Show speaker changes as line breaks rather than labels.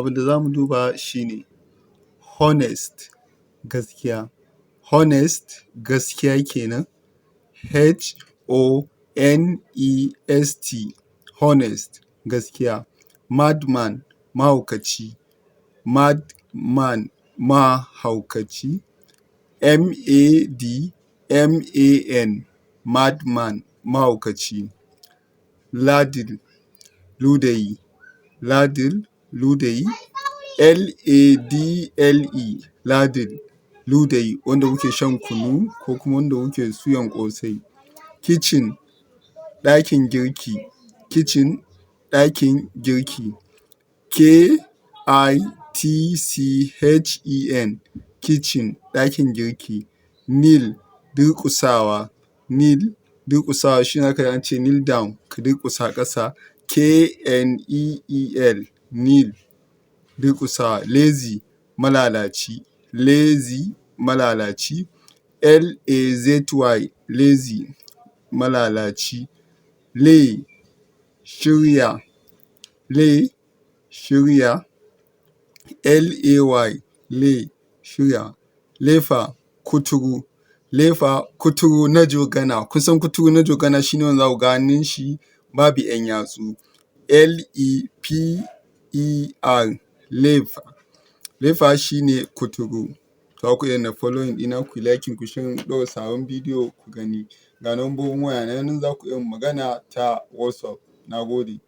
Abin da za mu duba shi ne honest, gaskiya. Honest, gaskiya kenan. Honest, honest, gaskiya. Madman, mahaukaci. Madman, mahaukaci. Madman, madman, mahaukaci. Ladle, ludayi. Ladle, ludayi. Ladle, ladle, ludayi wanda kuke shan kunu ko kuma wanda kuke suyan ƙosai. Kitchen, ɗakin girki. Kitchen, ɗakin girki. Kitchen, kitchen, ɗakin girki. Kneel, durƙusawa. Kneel, durƙusawa, shi ne za ka ji an ce "kneel down", ka durƙusa ƙasa. Kneel, kneel, durƙusawa. Lazy, malalaci. Lazy, malalaci. Lazy, lazy, malalaci. Lay, shirya. Lay, shirya. Lay, lay, shirya. Leper, kuturu. Leper, kuturu na jogana. Kun san kuturu na jogana? Shi ne wanda za ku ga hannun shi babu ‘yan yatsu. Leper, leper. Leper shi ne kuturu. Za ku iya na following ɗina, ku yi liking, ku sharing, ɗaura sabon bidiyo ku gani. Ga lambobin waya nan, za ku iya magana ta WhatsApp. Na gode.